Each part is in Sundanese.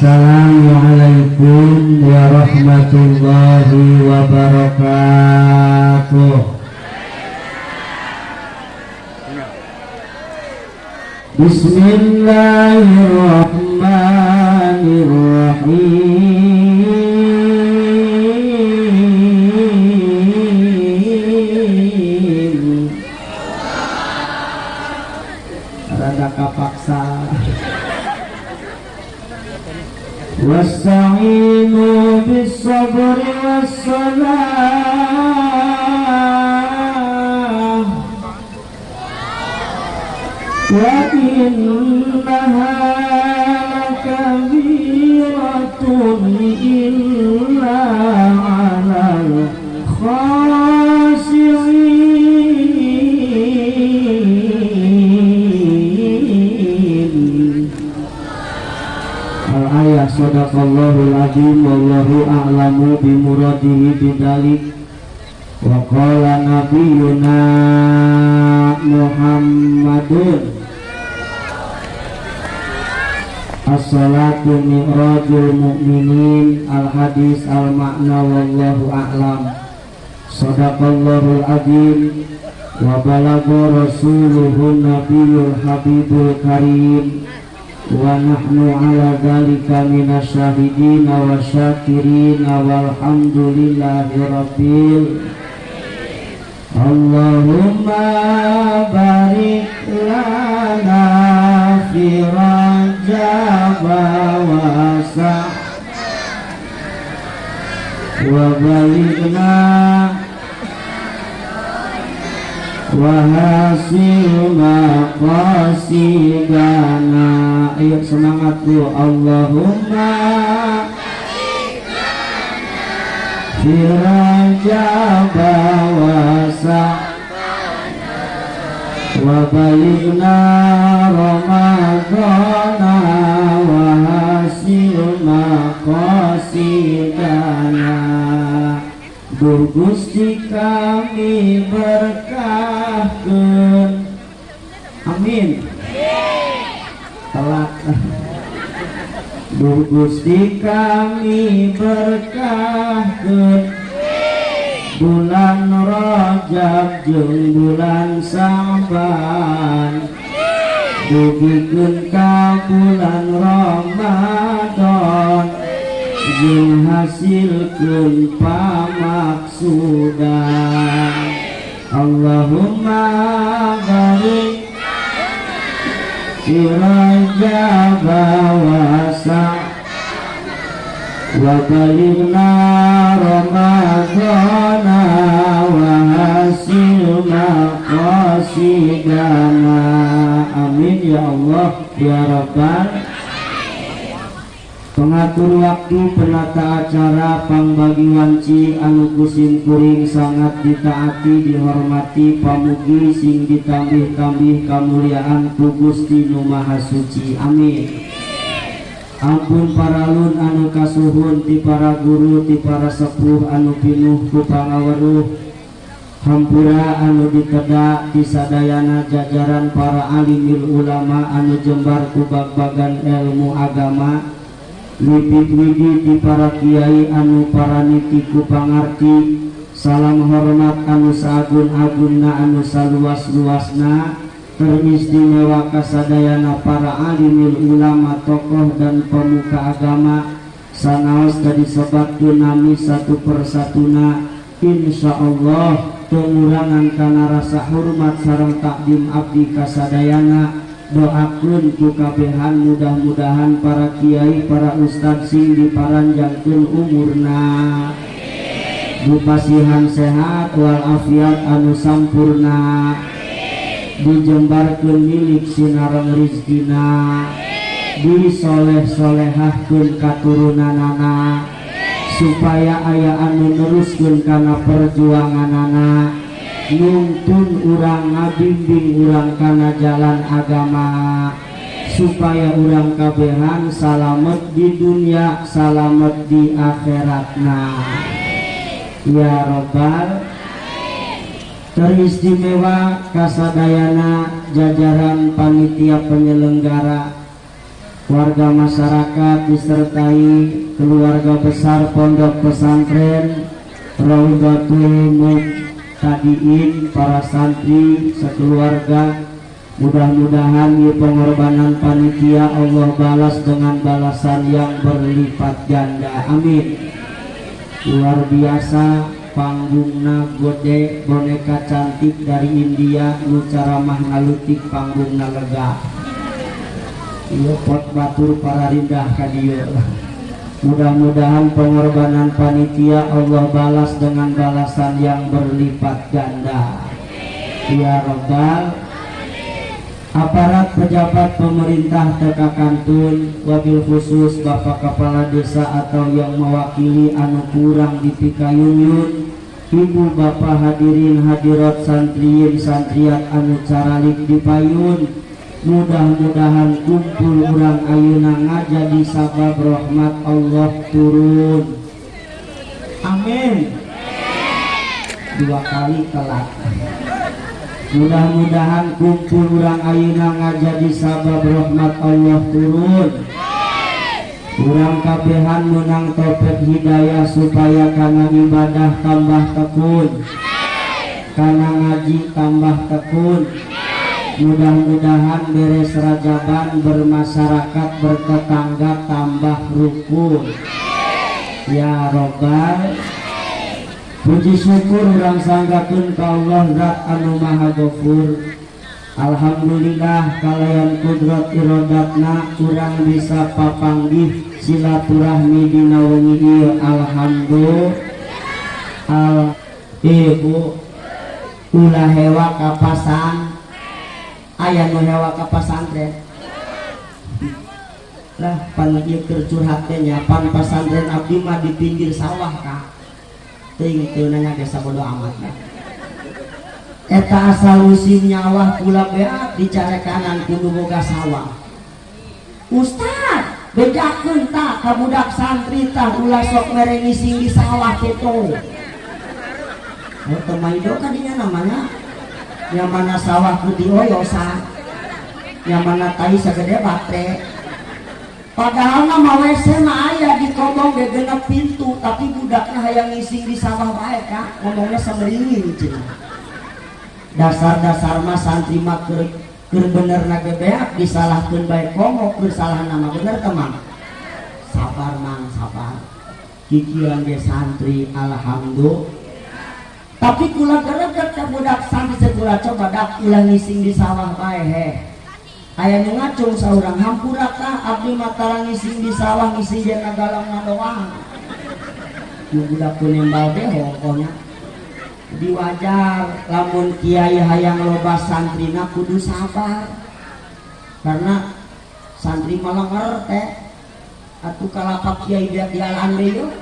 Assalamualaikum warahmatullahi wabarakatuh. Bismillahirrahmanirrahim. Rada kapaksa. Wasta'inu bis-sabri was-salah wa innaha lakabiratun illa 'alal khashi'in. Al-ayah sadaqallahul azim wallahu a'lamu bimuradihi bidzalik. Wa qala nabiyyuna Muhammadun as-salatu mi'rajul mu'minin. Al-hadis al-makna wallahu a'lam. Sadaqallahul azim wa balagha rasuluhun nabiyul habibul karim. Wa nahnu ala dzalika minasyahidin wa syakirin walhamdulillahi rabbil. Allahumma barik lana fi Rajab wa Sa'ban wa balighna wa hasil maqasidana. Ayo semangat tuh. Allahumma fi Rajab wa Sa'ban wa balighna Ramadhana wa hasil maqasidana. Duh Gusti kami berkahkeun. Amin. Telat. Duh Gusti kami berkahkeun bulan Rajab jeung bulan Sa'ban, dugikeun ka bulan Ramadan jeung hasilkeun pamaksudan. Allahumma barik fi Rajab wa Sa'ban wa balighna Ramadhana wa hasil maqasidana. Amin ya Allah ya Rabbal. Pengatur waktu, penata acara, pangbagi wanci anu kusim kuring sangat ditaati, dihormati, pamugi sing ditambih-tambih kamuliaan ku Gusti Nu Maha Suci. Amin. Ampun paralun anu kasuhun ti para guru, ti para sepuh anu pinuh ku pangaweruh. Hampura anu diteda ti sadayana jajaran para alimil ulama anu jembar ku bag-bagan ilmu agama. Lipit widi di para kiai anu paraniti ku pangarti. Salam hormat anu saagun-agunna anu saluas-luasna. Teristimewa kasadayana para alimil ulama, tokoh dan pemuka agama. Sanaos tadi sebatkeun nami satu persatuna. Insya Allah pengurangan kana rasa hormat sareng takdim abdi kasadayana. Doakeun ku kabehan mudah-mudahan para kiai, para ustad sing diparanjangkeun umurna, dipasihan sehat walafiat anu sampurna, dijembarkeun milik sinareng rizkina, disoleh-solehahkeun katurunanana, supaya aya anu neruskeun kana perjuanganana, nuntun urang ngabimbing urang kana jalan agama, supaya urang kabehan salamet di dunia, salamet di akhiratna. Ya Rabbal. Teristimewa kasadayana jajaran panitia penyelenggara warga masyarakat disertai keluarga besar Pondok Pesantren Raudhatul Mubtadiin, para santri sekeluarga. Mudah-mudahan di pengorbanan panitia Allah balas dengan balasan yang berlipat ganda, amin. Luar biasa panggungna gede, boneka cantik dari India nu caramah ngalutik panggungna lega. Ieu pot batur para rindah ka dieu. Mudah-mudahan pengorbanan panitia Allah balas dengan balasan yang berlipat ganda, ya Rabbal. Aparat pejabat pemerintah TK Kantun, wabil khusus Bapak Kepala Desa atau yang mewakili anu kurang di Pikayunyun, Ibu Bapak hadirin hadirat santriin santriat anu caralik di payun, mudah-mudahan kumpul urang ayeuna ngajadi sabab rahmat Allah turun, amin. Dua kali telat. Mudah-mudahan kumpul urang ayeuna ngajadi sabab rahmat Allah turun. Urang kabehan menang taufik hidayah supaya kana ibadah tambah tekun, kana ngaji tambah tekun. Mudah-mudahan beres rajaban bermasyarakat bertetangga tambah rukun, ya Robbal. Puji syukur urang sanggakeun ka Allah zat anu maha ghafur. Alhamdulillah kalayan kudrat irodatna urang bisa papanggih silaturahmi dina wengi ieu. Alhamdulillah. Al ibu ulah hewa ka pasang, aya nu hewa ka pasantren lah pan ieu keur curhat teh nya, pan pasantren abdi mah di pinggir sawah ka. Teuing teu nanya desa bodo amat lah. Eta asal musim nyawah kula beak dicarekanan kudu boga sawah. Ustad bejakeun tah ka budak santri tah ulah sok mere ngising di sawah kitu. Oh teu maido ka dinya namanya. Nya mana sawah ku dioyosan. Nya mana tai sagede batre. Padahal mah WC mah aya di kobong ge genep pintu, tapi budakna hayang ngising di sawah bae ka, ngomongna sameringin cenah. Dasar-dasar mah santri mah keur benerna ge beak disalahkeun bae komo keur salahna mah bener teh Mang. Sabar Mang, sabar. Kikieuan ge santri alhamdulillah. Tapi kula gereget ka budak santri kula coba dak ulah ngising di sawah bae heh. Aya nu ngacung saurang hampura kah abdi mah tara ngising di sawah ngising jeung ngagalongna doang. Nu budak nembal teh hongkonya. Diwajar lamun kiai hayang loba santrina kudu sabar. Karena santri mah lenger teh. Atuh kalapa kiai biak dialaan deui yeuh.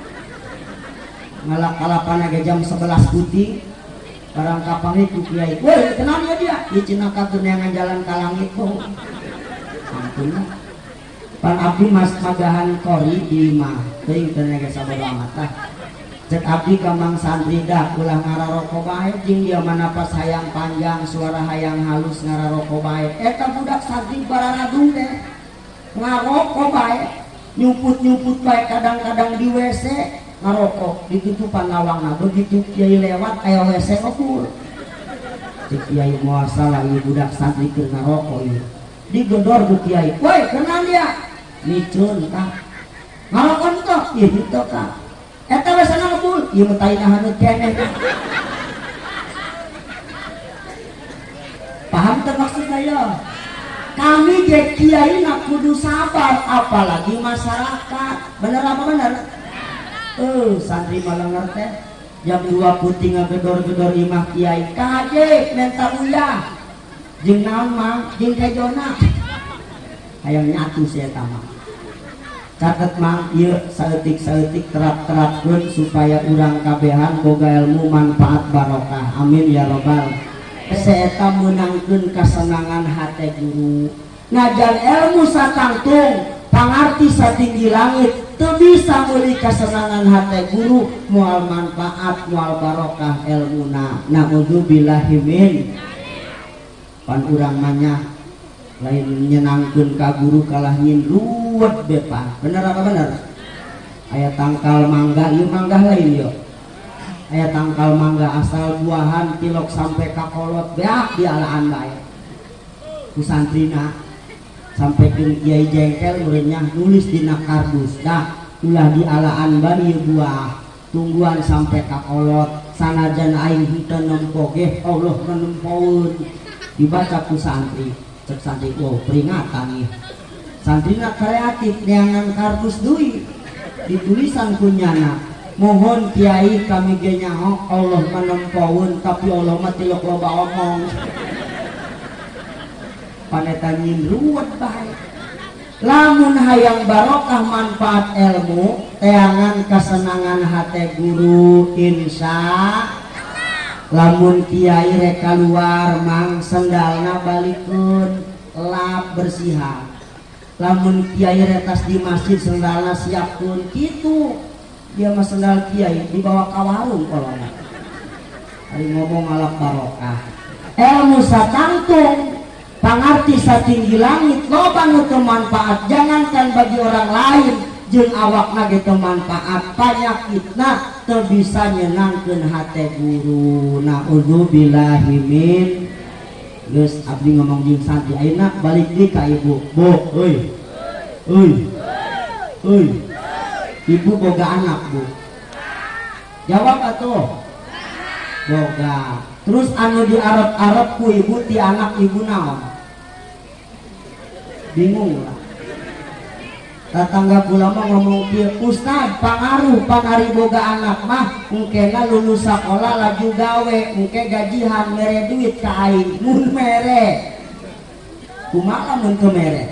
Ngalak kalapana ge jam 11 putih. Barang kapanggih ku kiai, woi kenal ya dia, ieu cenah ka neangan jalan ka langit tuh. Ampun lah. Pan abdi mas magahan kori di imah, teuing teu nege sabodo amat lah. Cek abdi ka mang santri dah ulah ngararoko bae jeung dia mah napas hayang panjang, suara hayang halus ngararoko bae. Eta budak santri bararadung teh ngaroko bae, nyumput-nyumput bae kadang-kadang di WC ngarokok ditutupan lawangna, begitu kiai lewat aya WC ngebul. Cek kiai moal salah ieu budak santri keur ngarokok ieu. Digedor ku kiai, woi kenal dia, micun ka ngarokok teh, ieu henteu ka. Eta WC ngebul, ieu mah taina haneut keneh. Paham teu maksud saya? Kami ge kiai na kudu sabar, apalagi masyarakat. Bener apa bener? Santri malah ngerti jam 2 puting ngagedor-gedor imah kiai kaje menta uyah jeung naon mang jeung kejona hayang nyatu si eta mah. Catet mang ieu saeutik-saeutik terap-terapkeun supaya urang kabehan boga ilmu manfaat barokah, amin ya robbal. Seeta meunangkeun kasenangan hate guru ngajar ilmu satangtung pangarti satinggi langit teu bisa meuli kasenangan hate guru moal manfaat moal barokah elmuna. Naudzubillahi min. Pan urang mah nya lain nyenangkeun ka guru kalah nyindru Ruwet bepa. Bener apa bener? Aya tangkal mangga, ieu mangga lain yo. Aya tangkal mangga asal buahan tilok sampai ka kolot beak dialaan bae. Ku santrina sampai ke kiai jengkel muridnya nulis dina kardus dah ulah dialaan bae ieu buah tungguan sampai ka kolot sanajan aing henteu nempo ge Allah menempoeun. Dibaca ku santri, cek santri oh peringatan ieu. Santrina kreatif neangan kardus deui ditulisan ku nyana mohon kiai kami ge nyaho Allah menempoeun tapi Allah mah tilok loba omong. Paneta nyin ruwet bae. Lamun hayang barokah manfaat ilmu teangan kesenangan hate guru insya. Lamun kiai rek keluar mang sendalna balikeun lap bersihan. Lamun kiai retas di masjid sendalna siapkeun kitu. Dia mah sendal kiai dibawa ka warung kolona. Ari ngomong ngalap barokah. Ilmu satangtung pangarti satinggi langit loba nu teu manfaat jangankan bagi orang lain jeung awakna ge teu manfaat panyakitna teu bisa nyenangkeun hate guru. Naudzubillahi min. Geus abdi ngomong jeung santri ayeuna balik deui ka ibu. Bu, euy. Euy. Euy. Ibu boga anak, Bu. Jawab atuh. Boga. Terus anu di Arab-Arab ku ibu ti anak ibu naon? Bingung lah. Tetangga kula mah ngomong kieu, Ustad pangaruh pangari boga anak mah engkena lulus sekolah laju gawe engke gajihan mere duit ka aing mun mere. Kumaha mun teu mere?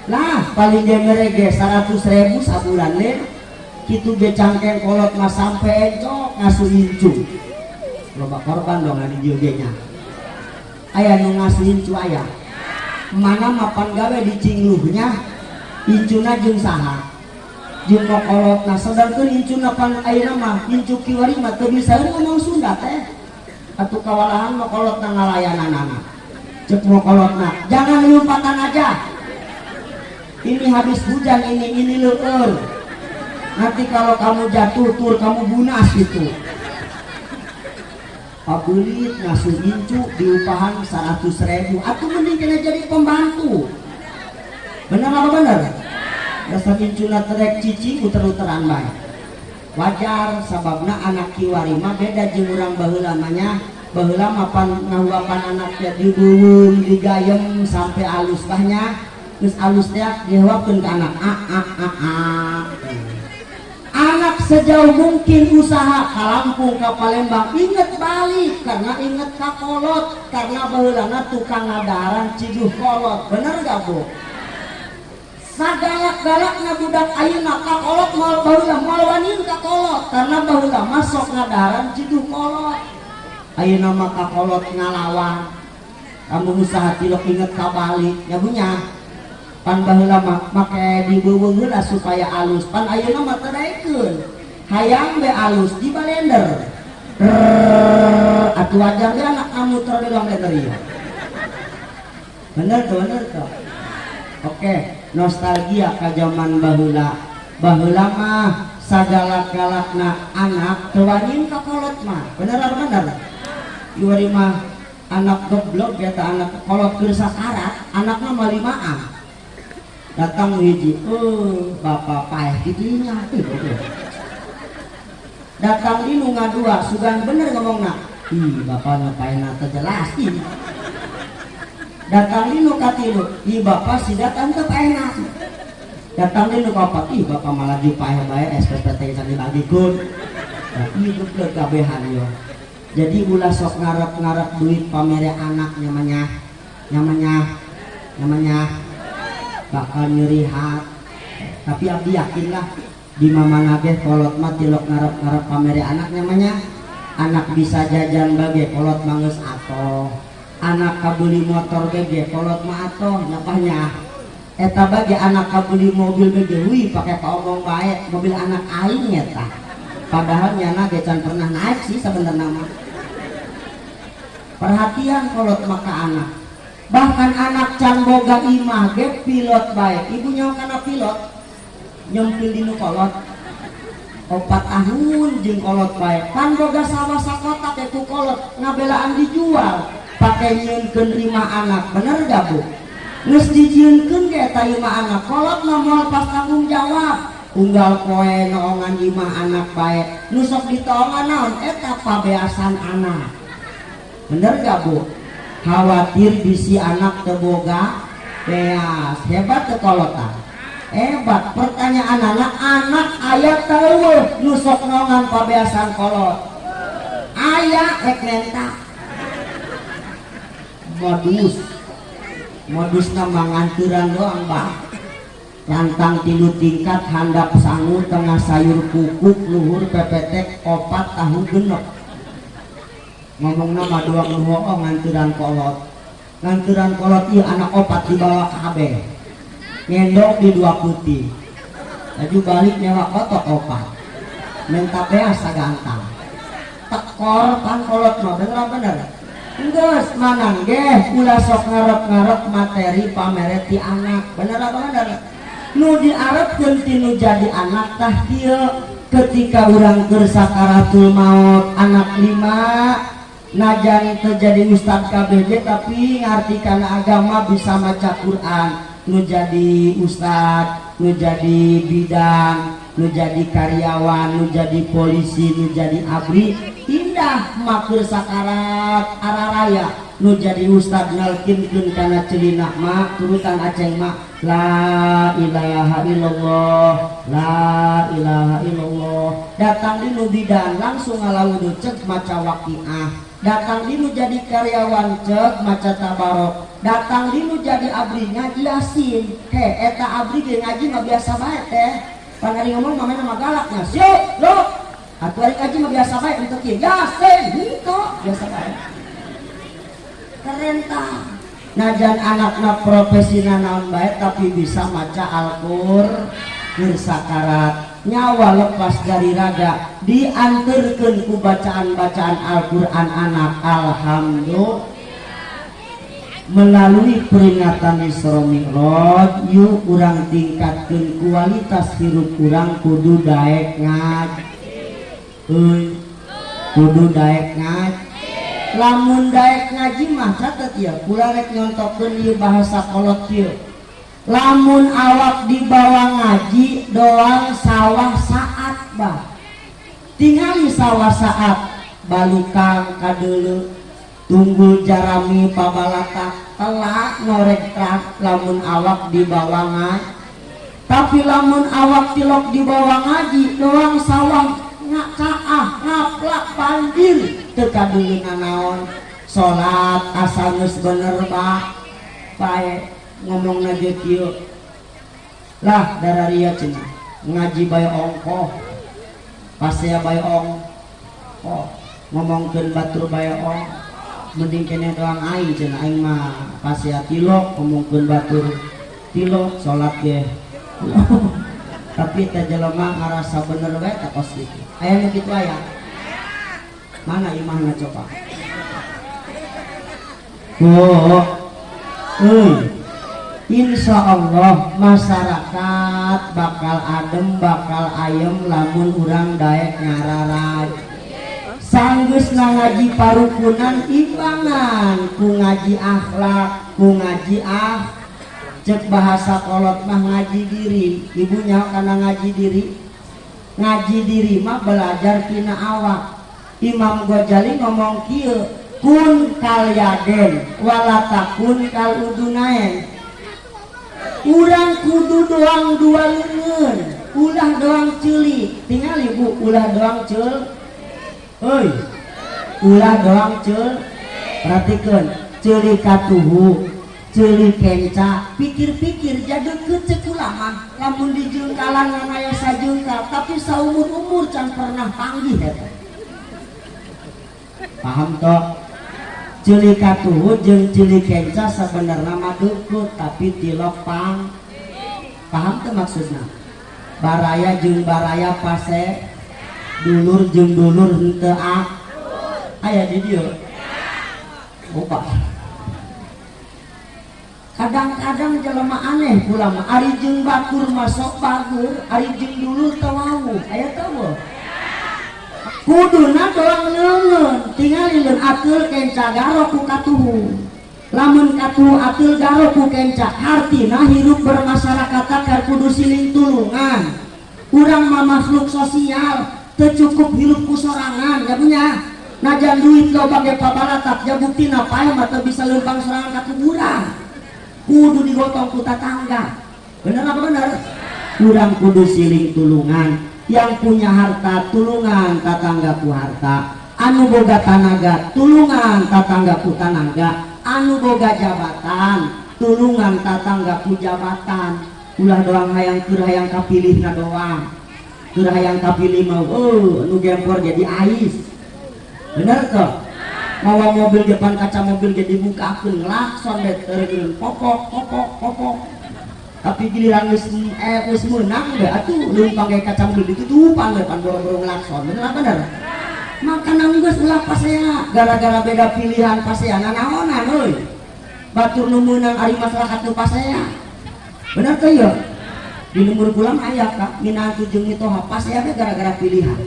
Lah paling ge mere ge 100.000 sabulan le. Kitu ge cangkeng kolot mah sampe encok ngasuh incu. Loba korban dong di dieu ge nya. Aya nu ngasuh incu aya. Mana mapan gawe dicingluhnya incuna jeung saha jeung mokolotna sedangkeun incuna pan ayeuna mah incu kiwari mah teu bisa ngomong Sunda teh atuh kawalahan mokolotna ngalayananana cek mokolotna jangan lompatan aja ini habis hujan ini leueur nanti kalau kamu jatuh tur kamu bunas gitu. Pabelit ngasuh incu diupahan 100.000 atuh mending kena jadi pembantu. Bener apa bener? Dasar incuna terek cicing uter-uteran bae. Wajar sababna anak kiwari mah beda jeung urang baheula mah nya. Baheula mah pan ngahuapan anak teh dibeuweung, digayem sampai alus bah nya. Geus alus teh dihuapkeun ka anak a a a a. Anak sejauh mungkin usaha ka Lampung ka Palembang inget balik karena inget ka kolot karena baheulana tukang ngadaran ciduh kolot. Bener gak Bu? Sagalak-galakna budak ayeuna ka kolot moal baheula moal wani ka kolot karena baheula mah sok ngadaran ciduh kolot. Ayeuna mah ka kolot ngalawan. Kamu usaha tilok inget ka balik nya bunya. Pan baheula mah make dibeuweung heula supaya alus. Pan ayeuna mah teu daekeun. Hayang be alus di balender. Atuh wajar ge anak kamu muter di blender ieu. Bener tuh, bener tuh. Oke, nostalgia ka zaman baheula. Baheula mah sagalak-galakna anak teu wani ka kolot mah. Bener apa bener? Ieu mah anak goblok ya ta anak kolot keur sakarat, anakna mah limaan. Datang hiji, bapak paeh kitu nya. Datang di nu ngadua, sugan bener ngomongna. Ih, bapak ngapain teu jelas ih. Datang di nu katilu, ih bapak sida tante paehna. Datang di nu kaopat, ih bapak malah ju paeh bae SPPT can dibagikeun. Nah, ieu goblok kabehan yo. Jadi ulah sok ngarep-ngarep duit pamere anak nyamanya, nyamanya, nyamanya bakal nyeri hati. Tapi abdi yakinlah di mamana ge kolot mah tilok ngarep-ngarep pamere anak nyamanya. Anak bisa jajan bage kolot mah geus atoh. Anak kabeli motor bege kolot mah atoh nyapahnya. Eta bage anak kabeli mobil bege wih pake kaomong bae mobil anak aing eta. Padahal nyana ge can pernah naik sih sebenarnya mah. Perhatian kolot mah ka anak. Bahkan anak can boga imah ge pilot bae. Ibu nyaho kana pilot? Nyempil di nu kolot 4 tahun jeung kolot bae. Pan boga sawah sakotak ge ku kolot ngabelaan dijual, pake nyieunkeun imah anak. Bener gak, Bu? Geus dijieunkeun ge eta imah anak, kolot mah moal pas tanggung jawab. Unggal poe noongan imah anak bae. Nu sok ditoongan naon? Eta pabeasan anak. Bener gak, Bu? Khawatir bisi anak teu boga beas. Hebat teu kolotah? Hebat. Pertanyaan anak, anak aya teu nu sok noongan pabeasan kolot? Aya, rek menta modus. Modusna manganturan doang, bah. Lantang tilu tingkat, handap sangu, tengah sayur kukuk, luhur pepetek opat, tahu genep. Ngomongna mah doang nu oh, nganturan kolot, nganturan kolot. Ieu anak opat dibawa kabeh, ngendong di dua putih, laju balik nyewa kotok opat, minta beas sagantang. Tekor pan kolot mah. Bener bener. Geus manang ge ulah sok ngarep-ngarep materi pamere ti anak. Bener apa bener? Nu diarepkeun ti nu jadi anak tah kieu: ketika urang keur sakaratul maut, anak lima najan terjadi ustad KBG tapi ngarti kana agama, bisa maca Quran. Nu jadi ustad, nu jadi bidan, nu jadi karyawan, nu jadi polisi, nu jadi abri, indah makur sakarat araraya. Nu jadi ustad nalkinkeun kana celina, "Mak," turutan aceng, "Mak, la ilaha illallah, la ilaha illallah." Datang di nu bidan langsung ngalawudu, cek maca waqiah. Datang di nu jadi karyawan, cek maca tabarok. Datang di nu jadi abri, ngaji Yasin. He, eta abri ge ngaji mah biasa bae teh. Pan ari ngomong mah mah galaknya siuk lo atuh, ari ngaji mah biasa bae. Untuk kieu Yasin henteu, biasa bae. Keren tah? Najan anakna profesina naon bae tapi bisa maca Al-Qur, keur sakarat nyawa lepas dari raga diantarkan ku bacaan-bacaan Al-Quran anak. Alhamdulillah. Melalui peringatan Isra Mi'raj, yuk urang tingkatkan kualitas hirup urang. Kudu daek ngaji euy, kudu daek ngaji. Lamun daek ngaji mah, catet ya, kula rek nyontokeun ieu bahasa kolot kieu: lamun awak dibawa ngaji, doang sawah saat bah. Tingali sawah saat balukang kadeuleu, tunggul jarami pabalata, telak norek trak lamun awak dibawa ngaji. Tapi lamun awak tilok dibawa ngaji, doang sawah ngacaah ngaplak banjir teu kadeuleu naon. Salat asal geus bener bah bae. Ngomongna ge kieu lah, dararia cenah ngaji bae ongkoh, pasea bae ongkoh, ngomongkeun batur bae ong, mending kene doang aing cenah. Aing mah pasea tilok, ngomongkeun batur tilok, salat ge. Tapi teh jelema ngarasa bener bae tak kos kitu. Aya nu kitu? Aya. Mana imahna coba? Oh, euy. Insya Allah masyarakat bakal adem, bakal ayem lamun urang daek ngararaj. Sanggeus ngaji parukunan, imbangan ku ngaji akhlak, ku ngaji ah, cek bahasa kolot mah ngaji diri. Ibunya karena ngaji diri, ngaji diri mah belajar tina awak. Imam Ghazali ngomong kieu, kun kal yaden wala takun kal udunaen. Urang kudu doang dua leungeun, ulah doang ceuli. Tinggal ibu, ulah doang ceul euy, ulah doang ceul. Perhatikan, ceuli katuhu, ceuli kenca. Pikir-pikir jadi cek ulama, lamun dijungkalan ngan aya sajungkal tapi saumur-umur can pernah panggih eta. Paham toh? Ceuli katuhu jeung ceuli kenca sebenarnya mah deukeut tapi tilok pang. Paham tuh maksudna? Baraya jeung baraya pase, dulur jeung dulur henteu ah. Aya di dieu. Oh, Pak. Kadang-kadang jelema aneh kula mah ari jeung batur masuk bagur, ari jeung dulur teu wawuh. Aya teu? Kuduna doang leungeun, tingali leun ateul kenca garo ku katuhu. Lamun katuhu ateul garo ku kenca, hartina hirup bermasyarakat akar kudu siling tulungan. Urang mah makhluk sosial, teu cukup hirup ku sorangan, ya punya. Najan duit loba ge pabaratak, ya buktina paeh mah teu bisa leumpang sorangan ka kuburan. Kudu digotong ku tatangga. Bener apa bener? Urang kudu siling tulungan. Yang punya harta tulungan tatangga ku harta, anu boga tanaga tulungan tatangga ku tanaga, anu boga jabatan tulungan tatangga ku jabatan. Ulah doang hayang keur hayang kapilihna doang, keur hayang kapilih mau oh anu gempor jadi ais. Bener tuh? Mawa mobil depan kaca mobil jadi bukakeun ngelakson deh tereureun popok popok popok. Tapi giliran geus meunang deh atuh leumpang ge kaca mobil ditutupan deh pan boro-boro ngelakson. Bener apa bener? Maka geus ulah pasea gara-gara beda pilihan pasea nanaonan euy. Batur nu meunang ari masyarakat nu pasea. Bener teu ieu? Di lembur kula mah aya ka minantu jeung mitoha pasea ge gara-gara pilihan.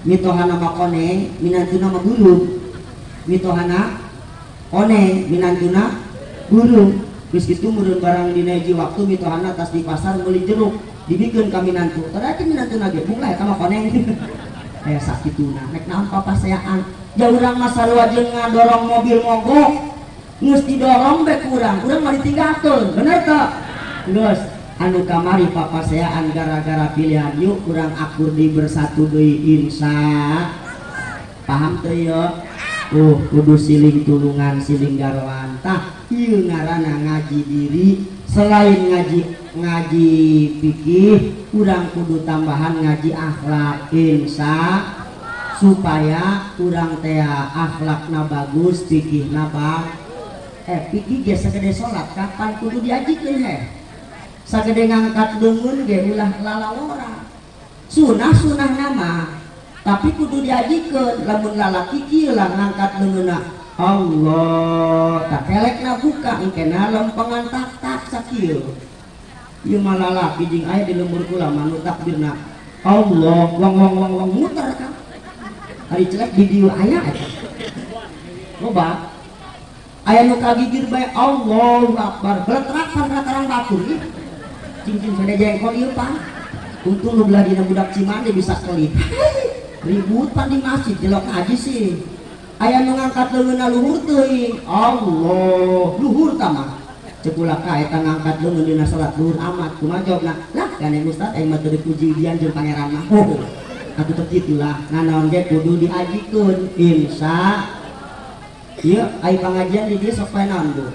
Mitohana mah koneng, minantuna mah burung. Mitohana koneng, minantuna burung. Geus kitu meureun barang dina hiji waktu mitohana tas di pasar meuli jeruk dibikeun ka minantu. Tadi minantuna ge mung lah eta mah koneng. Aya sakituna rek nampa paseaan. Ja urang mah sarua jeung ngadorong mobil mogok. Geus didorong be kurang, urang mah ditinggalkeun. Bener teu? Geus anu kamari papaseaan gara-gara pilihan yuk urang akur di bersatu deui insya. Paham teu ieu? Kudu siling tulungan siling garoan. Tah ieu ngaranna ngaji diri. Selain ngaji fikih, urang kudu tambahan ngaji akhlak insya, supaya urang teh akhlakna bagus, fikihna bang. Fikih ge sagede salat kapan kudu diajikeun heh. Sagede ngangkat leungeun ge ulah lalawora. Sunah-sunah nama tapi kudu diajikeun. Lamun lalaki kieu lah ngangkat leungeunna Allah tak kelekna buka engkena lempengan tak tak sakieu. Ieu mah lalaki jeung aya di lembur kula mah nu takbirna Allah wong wong wong wong muter kan. Ari celek di dieu aya eta. Loba aya nu kagigir bae Allahu Akbar beletrak pan karang batur ih. Cincin sada jengkol ieu pan. Untung nu belah dina budak Cimande bisa kelip. Ribut pan di masjid jelok ngaji sih. Aya nu ngangkat leungeunna luhur teuing. Allah, luhur tah mah. Ceuk ulah ka eta ngangkat leungeun dina salat luhur amat. Kumaha jawabna? Lah, gandeng ustaz aing mah teu dipuji ujian jeung pangeran mah. Oh. Atuh teu kitu lah. Nanaon ge kudu diajikeun insya. Ieu ai pangajian di dieu sok pae naon, Bu?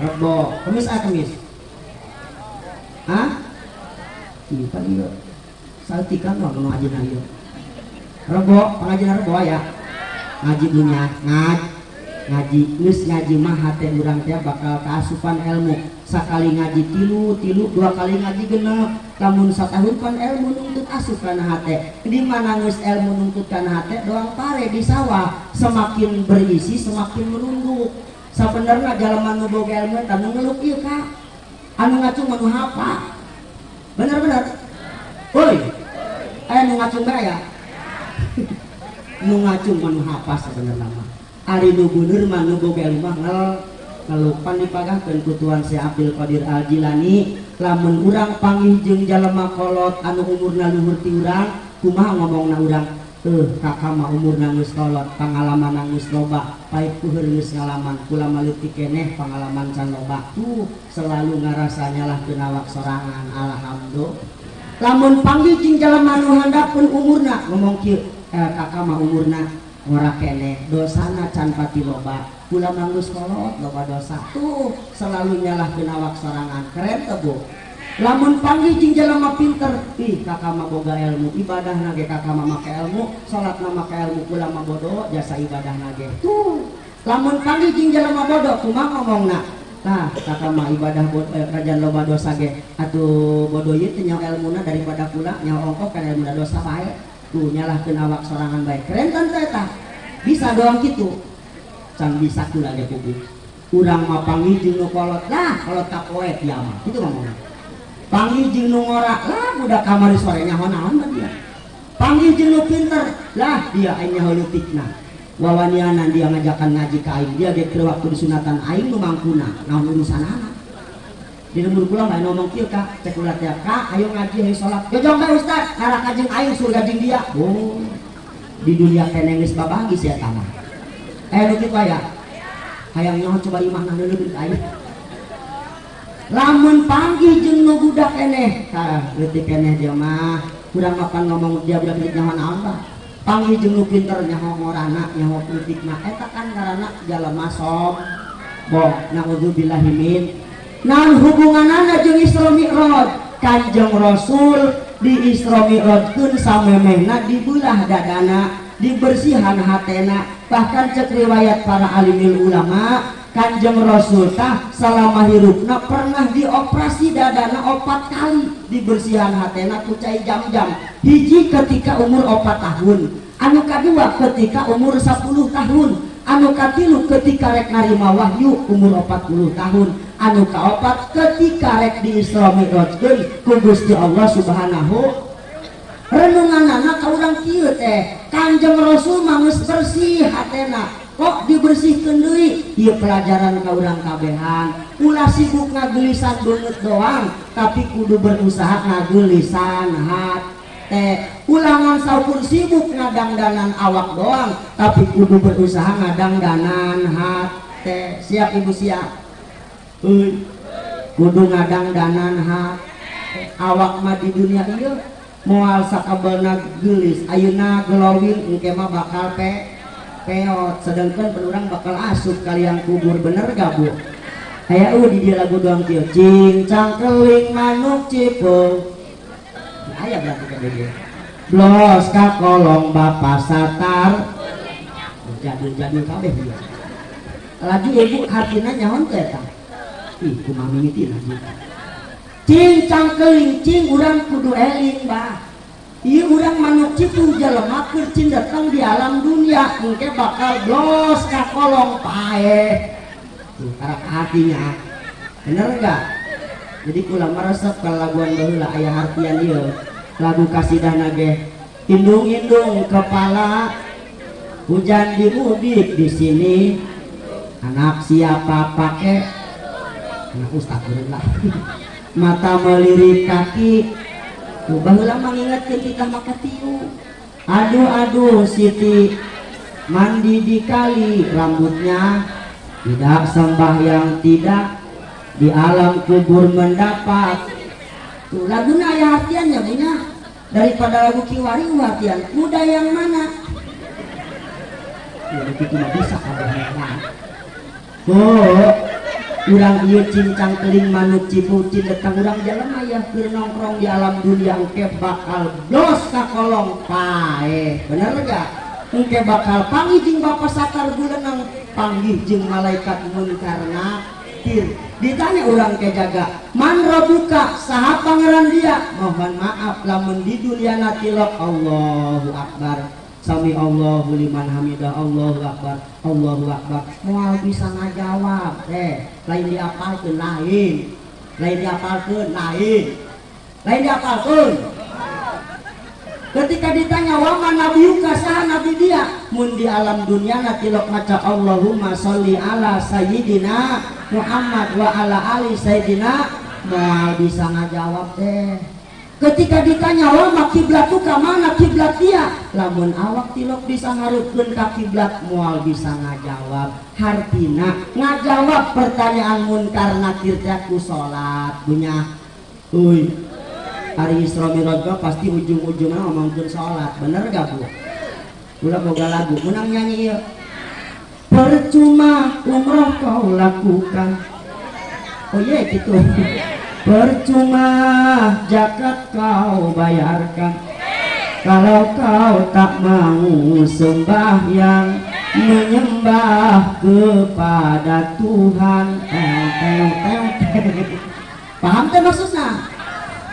Rebo, Kemis ah Kemis. Hah? Ieu pan ieu. Saltikan mah nu ngajina ieu. Rebo, pangajian rebo aya. Ngaji dunya, ngaji geus ngaji mah hate urang teh bakal kaasupan ilmu. Sakali ngaji tilu, tilu dua kali ngaji genep. Lamun satahun pan ilmu nungtut asup kana hate. Di mana geus ilmu nungtut kana hate doang pare di sawah, semakin berisi semakin menunduk. Sabenerna jalma nu boga ilmu eta nu ngeluk ieu ka. Anu ngacung mah nu hapa. Bener-bener. Woi. Aya nu ngacung bae aya. Nu ngacung mah nu hapa sabenerna mah. Ari nu bener mah nu boga ilmu mah ngelupan dipagahkeun ku Tuan Syekh Abdul Qadir Al Jilani, lamun urang panggih jeung jalema kolot anu umurna luhur ti urang, kumaha ngomongna urang? Kakak mah umurna geus kolot, pangalaman geus loba, pait kuheur geus ngalaman, kula mah leutik keneh pangalaman can loba. Tuh selalu ngarasa nyalahkeun awak sorangan. Alhamdulillah. Lamun panggih jeung jalema nu handapeun umurna ngomong kieu, kakak mah umurna ngora keneh, dosana can pati loba, kula mah geus kolot loba dosa. Tuh selalu nyalahkeun awak sorangan. Keren teu, Bu? Lamun panggih jeung jalema pinter, ih kakak mah boga ilmu, ibadahna ge kakak mah make ilmu, salatna make ilmu, kula mah bodoh jasa ibadahna ge. Tuh lamun panggih jeung jalema bodoh kumaha ngomongna? Tah kakak mah ibadah rajan loba dosa ge, atuh bodoh ieu teh nyaho ilmuna daripada kula nyaho ongkoh kana ilmuna dosa bae. Tuh nyalahkeun awak sorangan bae. Keren kan teh eta? Bisa doang kitu. Can bisa kula ge kudu. Urang mah panggih jeung nu kolot lah, kolot kapoe dia mah. Kitu ngomongna. Panggih jeung nu ngora lah, budak kamari sore nyaho naon mah dia. Panggih jeung nu pinter lah, dia aing nyaho leutikna. Wawanianan dia ngajakan ngaji ka aing, dia ge keur waktu disunatan aing nu mangkuna, naon urusanana. Di lembur kula mah ngomong kieu ka, cek ulah teh ka, ayo ngaji ayo salat. Jojong bae ustaz, neraka jeung aing surga jeung dia. Oh. Di dunia keneh geus babagi sia tanah. Nu kitu aya. Hayang nyaho coba imahna leuleut aing. Lamun panggih jeung nu budak keneh, tah leutik keneh dia mah. Urang mapan ngomong dia budak leutik nyaho naon bah. Panggih jeung nu pinter nyaho ngorana, nyaho leutikna eta kan karana jalema sombong. Naudzubillahi min. Naon hubunganana jeung Isra Mi'raj? Kanjeng Rasul di Isra Mi'rajkeun samemehna dibelah dadana, dibersihan hatena. Bahkan cek riwayat para alimil ulama, Kanjeng Rasul tah selama hirupna pernah dioperasi dadana 4 kali, dibersihan hatena ku cai jam-jam. Hiji ketika umur 4 tahun, anu kadua ketika umur 10 tahun, anu katilu ketika rek narima wahyu umur 40 tahun, anu kaopat ketika rek di Isra Mi'rajkeun ku Gusti Allah Subhanahu. Renunganana ka urang kieu teh, Kanjeng Rasul mah geus bersih hatena, kok dibersihkeun deui? Ieu pelajaran ka urang kabehan. Ulah sibuk ngageulisan beungeut doang, tapi kudu berusaha ngageulisan hate. Ulangan saukur sibuk ngadangdanan awak doang, tapi kudu berusaha ngadangdanan hate. Siap ibu siap? Euy, kudu ngadangdanan hate. Awak mah di dunia ieu moal sakabelna geulis, ayeuna glowing engke mah bakal peot, sedangkan penurang bakal asup kalian kubur, bener gak bu? Aya eueuh di dia lagu doang kieu, cincang keling manuk cipeung. Aya berarti ka dia. Blos ka kolong bapa satar. Jadul-jadul kabeh dia. Laju ibu hartina nyaon teh eta? Ih, kumaha mimitina laju. Cincang keling cing urang kudu eling bah. Ieu urang manuk citu jelema keur cing datang di alam dunia engke bakal blos ka kolong paeh. Tuh karak hatinya. Bener enggak? Jadi kula meresep ka laguan baheula aya hartian ieu. Lagu kasidahna ge indung-indung kepala hujan dimudik di sini anak siapa pakai anak ustaz bener lah. Mata melirik kaki tuh baheula mengingatkeun kita maka tiu. Aduh aduh Siti mandi di kali rambutnya tidak sembahyang tidak di alam kubur mendapat. Tuh laguna aya artiannya punya daripada lagu kiwari artian muda yang mana? Ya begitu mah bisa kabeh. Oh, urang ieu cincang keling manuk cipucin datang urang jelema aya keur nongkrong di alam dunia engke bakal blos ka kolong paeh. Bener gak? Engke bakal panggih jeung bapa sakar gulenang, panggih jeung malaikat munkar nakir. Ditanya urang ke jaga, man robuka saha pangeran dia? Mohon maaf lamun di dunia natilok Allahu akbar. Sami Allahu liman hamidah, Allahu akbar, Allahu akbar. Moal bisa ngajawab teh, lain diapalkeun lain. Lain diapalkeun lain. Lain diapalkeun. Ketika ditanya wa man nabiyuka saha nabi dia? Mun di alam dunia natilok maca Allahumma sholli ala sayyidina Muhammad wa ala ali sayyidina, moal bisa ngajawab teh. Ketika ditanya wa ma kiblatuka mana kiblat dia? Lamun awak tilok bisa ngarutkeun ka kiblat moal bisa ngajawab. Hartina ngajawab pertanyaan munkar nakir teh ku salat punya. Euy, hari Isra Mi'raj mah pasti ujung-ujungna ngomongkeun salat, bener gak bu? Ulah boga lagu, menang nyanyi ieu. Percuma umroh kau lakukan. Oh iya gitu. Percuma zakat kau bayarkan kalau kau tak mau sembahyang menyembah kepada Tuhan. Teo, teo, teo, teo. Paham teh maksudnya?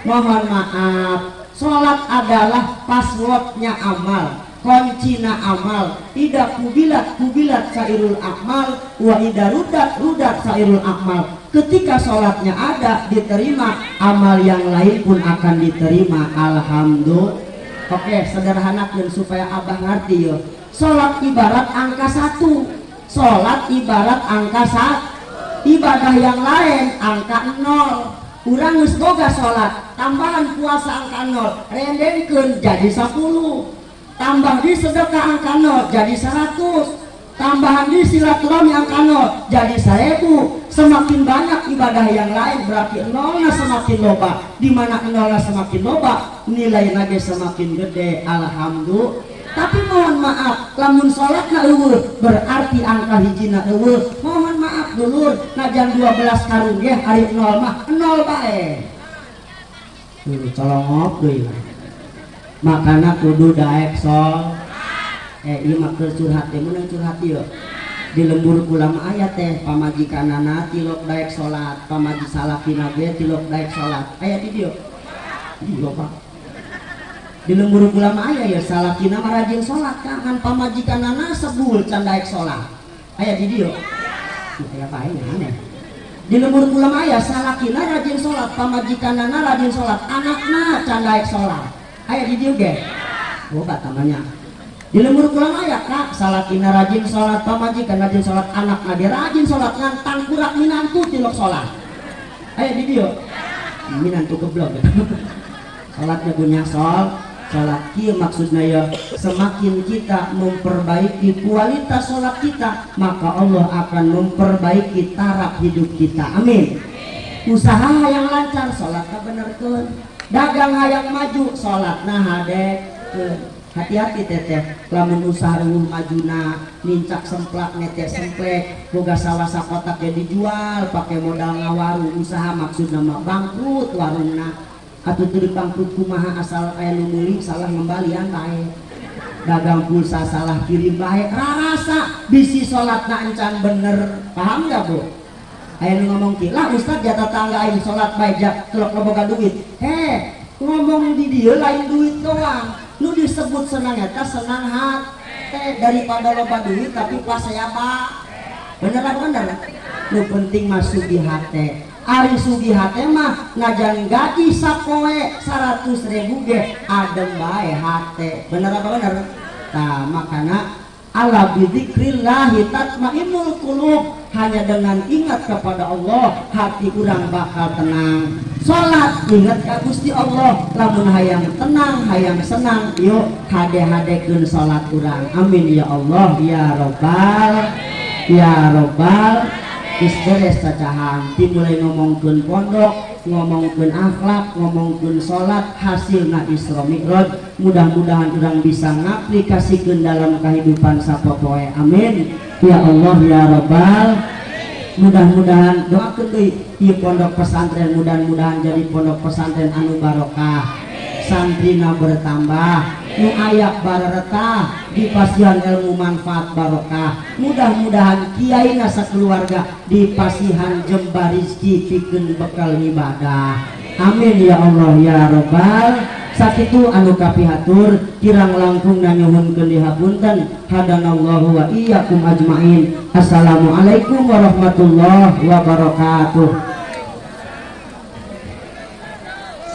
Mohon maaf, sholat adalah passwordnya amal. Kuncina amal, idza qubilat qubilat sairul a'mal wa idza ruddat ruddat sairul a'mal. Ketika sholatnya ada diterima, amal yang lain pun akan diterima. Alhamdulillah. Oke, sederhanakan supaya abah ngerti yo. Sholat ibarat angka 1, sholat ibarat angka 1, ibadah yang lain angka 0. Urang geus boga sholat, tambahan puasa angka 0, rendengkeun jadi 10, tambah di sedekah angka 0 jadi 100, tambahan di silaturahmi angka 0 jadi 1000. Semakin banyak ibadah yang lain berarti nolnya semakin loba. Di mana nolnya semakin loba, nilai lagi semakin gede. Alhamdulillah. Tapi mohon maaf, lamun sholatna euweuh berarti angka hijina euweuh. Mohon maaf dulur, najan 12 karung ge ari 0 mah 0 bae. Tuh colongok deui lah. Makana kudu daek sol. Ieu mah keur curhat teh, meunang curhat ieu. Di lembur kula mah aya teh pamajikanana tilok daek salat, pamaji salakina ge tilok daek salat. Aya di dieu. Di loba. Di lembur kula mah aya ya, salakina mah rajin salat, ngan pamajikanana sebul can daek salat. Aya di dieu. Aya bae aneh. Di lembur kula mah aya salakina rajin salat, pamajikanana rajin salat, anakna can daek salat. Aya di dieu ge. Loba tamanya. Di lembur kula mah aya kak, salakina rajin salat, pamajikan rajin salat, anakna ge rajin salat, ngan tangkurak minantu tilok salat. Aya di dieu. Minantu geblok. Salatnya punya sol. Salat kieu maksudnya ya, semakin kita memperbaiki kualitas salat kita, maka Allah akan memperbaiki taraf hidup kita. Amin. Usaha yang lancar, salatna benerkeun. Dagang hayang maju, salatna hadekeun. Hati-hati teteh, lamun usaha euweuh majuna, nincak semplak nete semplek, boga sawah sakotak ge dijual pakai modal ngawarung, usaha maksudna mah bangkrut warungna. Atuh teu dipangkrut kumaha, asal aya nu meuli salah ngembalian bae. Dagang pulsa salah kirim bae, rarasa bisi salatna encan bener. Paham enggak, Bu? Aya nu ngomong ki, lah ustaz jatah tangga aing salat bae ja telok boga duit. Heh, ngomong di dieu lain duit doang. Nu disebut senang eta senang hate, daripada loba duit tapi pas saya ba. Bener apa bener? Nu penting masuk di hate. Ari sugih hate mah najan gaji sapoe 100.000 ge adem bae hate. Bener apa bener? Tah makana ala bidzikrillahi tatmainnul qulub, hanya dengan ingat kepada Allah hati urang bakal tenang. Salat ingat ka Gusti Allah, lamun hayang tenang, hayang senang, yuk hade-hadekeun salat urang. Amin ya Allah ya robbal ya robbal. Geus beres cacahan, dimulai ngomongkeun pondok, ngomongkeun akhlak, ngomongkeun salat, hasilna Isra Mi'raj. Mudah-mudahan urang bisa ngaplikasikeun dalam kehidupan sapopoe. Amin ya Allah ya robbal. Mudah-mudahan doakeun deui ieu pondok pesantren, mudah-mudahan jadi pondok pesantren anu barokah, santrina bertambah, nu aya bareretah, dipasihan ilmu manfaat barokah. Mudah-mudahan kiai sakeluarga dipasihan jembar rizki pikeun bekal ibadah. Amin ya Allah ya robbal. Sakitu anu kapihatur, kirang langkung nyuhunkeun dihapunten. Hadanallahu wa iyyakum ajmain. Assalamualaikum warahmatullahi wabarakatuh.